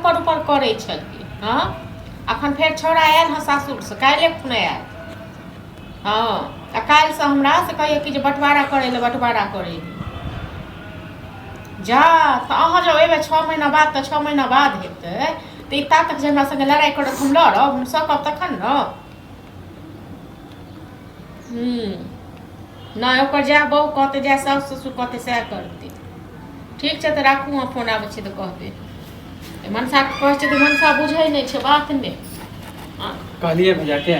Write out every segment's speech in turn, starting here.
ऊपर ऊपर करै छलियै। हँ, अखन फेर छौड़ा आयल हँ सासुरसँ, काल्हिए खुना आयल। हँ, आ काल्हिसँ हमरा से कहैए कि जे बँटवारा करै लए, बँटवारा करै लए। जा तऽ अहाँ जब एबै 6 महीना बाद, तऽ 6 महीना बाद हेतै तऽ ई ता तक जे हमरा संगे लड़ाइ करत, हम लड़ब? हम सकब तखन ने। नहि, ओकर जएह बहू कहतै, जएह साउस ससुर कहतै, सएह करतै। ठीक छै, तऽ राखू अहाँ फोन। आबै छी तऽ कहबै। मनसाके कहै छै तऽ मनसा बुझै नहि छै बात नहि। कहलियै भैया के?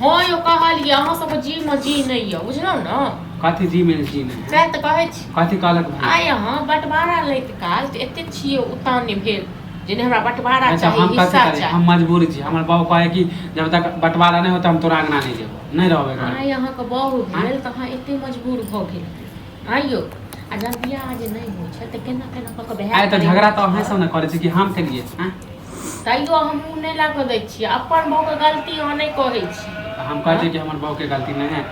हँ यौ, कहलियै। अहाँ सबके जी मे जी नहि यऽ, बुझलहुँ ने? कथी जी मे जी नहि? सएह तऽ कहै छी। कथी कहलक भैया? आइ अहाँ बँटवारा लैत काल तऽ एते छियै उतान भेल जे नहि, हमरा बँटवारा अच्छा चाही, हम कथी हिस्सा करी? चाही। हम मजबूर छी। हमर बाबू कहै कि जब तक बँटवारा नहि होतै, हम तोरा अंगना नहि जेबो, नहि रहबै घर। आइ अहाँके बहु भेल तऽ अहाँ एते मजबूर भऽ गेल आइयो? आ जब बियाह जे नहि होइ छै तऽ केना केना कऽ कऽ आइ बहा तऽ झगड़ा तऽ अहें सब ने करै छी कि हम केलियै आँय? तैयो हम मुँह नहि लागऽ दै छियै। अपन बहुके गलती अहाँ नहि कहै छी। तऽ हम कहै छियै कि हमर बहू के गलती नहि है।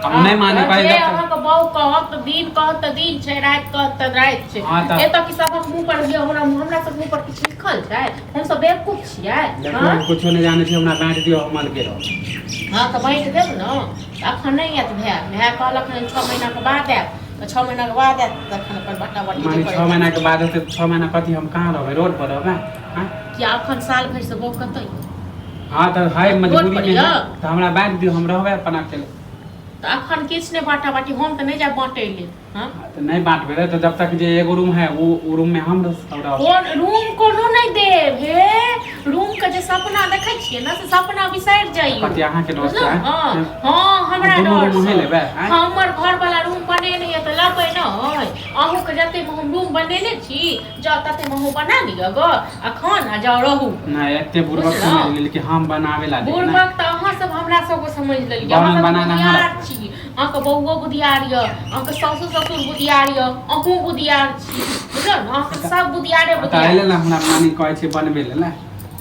आब नहि माने कहै जे जब तक अहाँके बहु कहत तऽ दिन कहत तऽ दिन छै, राति कहत तऽ राति छै। हँ तऽ- एतऽ कि सबक मुँह पर जे हमरा हमरा सब मुँह पर किछु लिखल छै? हम सब बेवकूफ छियै? देखियौ, हँ? हम कुछो नहि जानै छी। हमरा बाँटि दियौ, हम अलगे रहब। हँ, तऽ बाँटि देब ने। तऽ अखन नहि आयत भाय। भाय कहलक हन 6 महीनाके बाद आयत, तऽ 6 महीनाके बाद आयत तखन अपन बट्टा बट्टी माने 6 महीना के बाद हेतै? 6 महीना कथी, हम कहाँ रहबै? रोड पर रहबै आँय? किया, अखन साल भरिसँ बहू कतऽ यऽ? हँ, तऽ है रोड मजबूरी पर मे है। यऽ? तऽ हमरा बाँटि दियौ, हम रहबै अपन अकेले। तऽ अखन किछु नहि बाँटा बाँटी। हम तऽ नहि जायब बाँटै लेल। हँ, तऽ नहि बाँटबै तऽ जब तक जे एगो रूम है, वो रूम में हम सब रहब। कोन रूम? कोनो नहि देब। हे, रूम के जे सपना देखै छियै ने, से सपना बिसरि जाइयौ। कथी, अहाँके डर से? बुझलहुँ? हँ हँ, हमरा दुनू डर रूम अहीं सँ। लेबै, आँय? हमर घर वाला रूम बनेने यऽ तऽ लेबै ने। अहूँके जते हम रूम बनेने छी, जाउ तते अहूँ बना लिअ ग अखन आ जाउ रहू। नहि, एते बुड़बक बुझलहुँ? समझ लेली कि हम बनावे ला देब, नहि? बुड़बक तऽ अहाँ सब हमरा सबके समझ लेलियै। बनल अहाँ सब बनाना बुधियार छी। अहाँके बौओ बुधियार यऽ, अहाँके सासो ससुर बुधियार यऽ, अहूँ बुधियार छी, बुझलहुँ ने? अहाँके सब बुधियारे तऽ बुधियार। एहि लेल हमरा नानी कहै छै बनबै लेल ने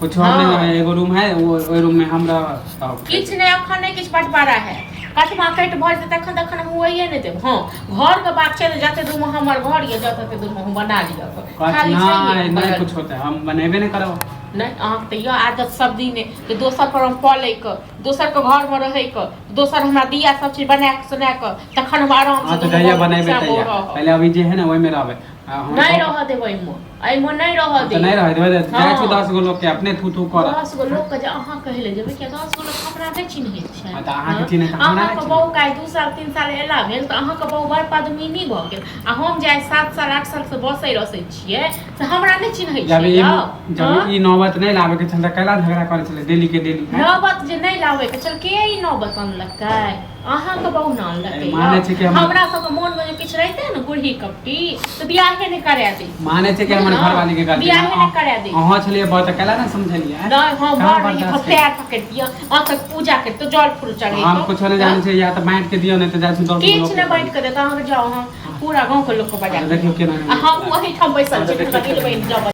कुछो। हम हँ। नहि, एगो रूम है, वो ओहि रूम में हम रहब। किछु नहि, अखन नहि किछु बँटवारा है। कटमा कटि भऽ जेतै तखन तखन हम ओहिए नहि देब। हँ, घरके बात छै तऽ जते दूरमे हमर घर यऽ, जते तते दूरमे हम बना लिअ। खाली छै। नहीं नहीं, कुछ होता है, हम बनेबे नहीं करब। नहि, अहाँके तऽ यऽ आदत सब दिने जे दोसर पर हम पलैके, दोसरके घरमे रहैके, दोसर हमरा दिया सब चीज बना कऽ सुना कऽ, तखन हम आराम हाँ से तो दुनू जहिया बहु बनेबे सब तहिया। रहब। पहले अभी जे है ना, ओहिमे रहबै। आ हमर नहि बाप- रहऽ देब एहिमे, एहिमे नहि रहऽ तऽ देब। नहि रहै देबै तऽ जाइ छी हँ। 10 गो लोकके अपने थू थू करत। 10 गो लोकके जे अहाँ कहै लए जेबै, किया 10 गो लोक हमरा नहि चिन्है छै? हँ, तऽ अहाँके चिन्है तऽ हमरा नहि अहाँके चिन्है। बहू आइ 2 साल 3 साल एला भेल तऽ अहाँके बहू बड़ पद्मिनी भऽ गेल, आ हम जे आइ 7 साल 8 साल से बसै रसै छियै से हमरा नहि चिन्है जब छै ई यौ? जब हँ? ई नौबत नहि लाबे के छल तऽ कैला झगड़ा करै छलै डेली के डेली, हैं? नौबत जे नहि लाबै के छल, के ई नौबत अनलकै? अहाँके बहू ने अनलकै ए, मानै छै कि यौ? हमरा सबके मोन मे जे किछु रहिते ने गुरही कपटी, तऽ बियाहे नहि करा दै। मानै छै कि हमर बुझलहुँ? घरवाली के गलती बियाहे नहि करा दै। अहाँ छलियै बहुत तऽ कैला नहि समझलियै, हैं? नहि, हम कहाँ बड़ रही बर्दाश्त पैर पकड़ि दिअ, अहाँ तक पूजा करितो, जल फूल चढ़ैतो। हम कुछो नहि जानै छियै। या तऽ बाँटि के दियौ, नहि तऽ जाइ छी 10 गो किछु लोकके नहि बाँटि कऽ देत अहाँके। जाउ, अहाँ पूरा गाँवके लोकके बजा देखियौ केना। आ हम ओहिठाम बैसल छी। देखियौ केना। बनि जाउ।